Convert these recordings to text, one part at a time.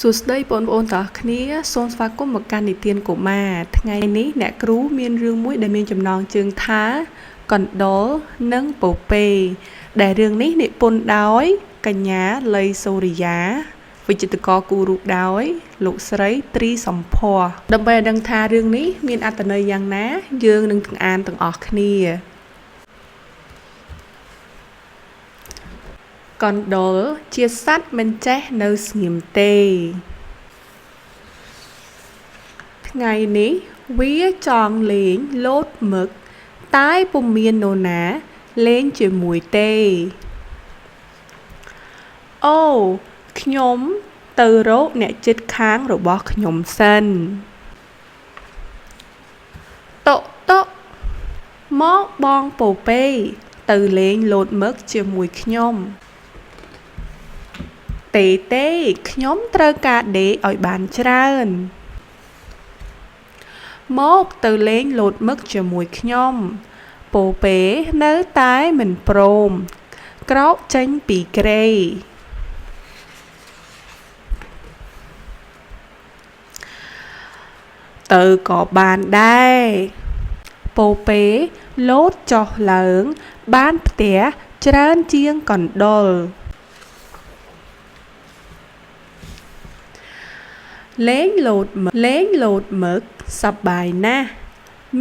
សួស្តីបងប្អូនទាំងអស់គ្នាសូមស្វាគមន៍មកកាន់និទានកុមារថ្ងៃនេះអ្នកគ្រូមានរឿងមួយដែលមានចំណងជើងថាកណ្ដុរនិងពពែដែលរឿងនេះនិពន្ធដោយកញ្ញាលីសូរិយាវិចិត្រករគូររូបដោយលោកស្រីទ្រីសម្ភ័សដើម្បីឲ្យដឹងថារឿងនេះមានអត្ថន័យយ៉ាងណាយើងនឹងអានទាំងអស់គ្នាកណ្ដុរជាសត្វមិនចេះនៅស្ងៀមទេថ្ងៃនេះវាចង់លេងលោតមឹកតែពុំមាននរណាលេងជាមួយទេអូខ្ញុំទៅរកអ្នកជិតខាងរបស់ខ្ញុំសិនតុតុមកបងពពែទៅលេងលោតមឹកជាមួយខ្ញុំទេទេខ្ញុំត្រូវការដេកឲ្យបានច្រើនមកទៅលេងលោតមឹកជាមួយខ្ញុំពពែនៅតែមិនព្រមក្រោកចេញពីគ្រែទៅក៏បានដែរពពែលោតចុះឡើងបានផ្ទះច្រើនជាងកណ្ដុរលេងលោតលេងលោតមឹកសប្បាយណាស់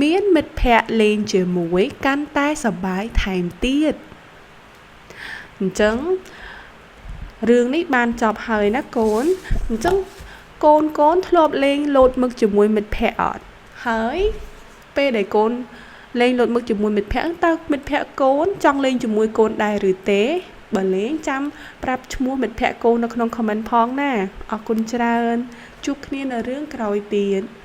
មានមិត្តភក្តិលេងជាមួយកាន់តែសប្បាយថែមទៀតអញ្ចឹងរឿងនេះបានចប់ហើយណាកូនអញ្ចឹងកូនកូនធ្លាប់លេងលោតមឹកជាមួយមិត្តភក្តិអត់ហើយពេលដែលកូនលេងលោតមឹកជាមួយមិត្តភក្តិតើមិត្តភក្តិកូនចង់លេងជាមួយកូនដែរឬទេបើលេងចាំប្រាប់ឈ្មោះមិត្តភក្តិកូននៅក្នុង comment ផងណាអរគុណច្រើនជួបគ្នានៅរឿងក្រោយទៀត។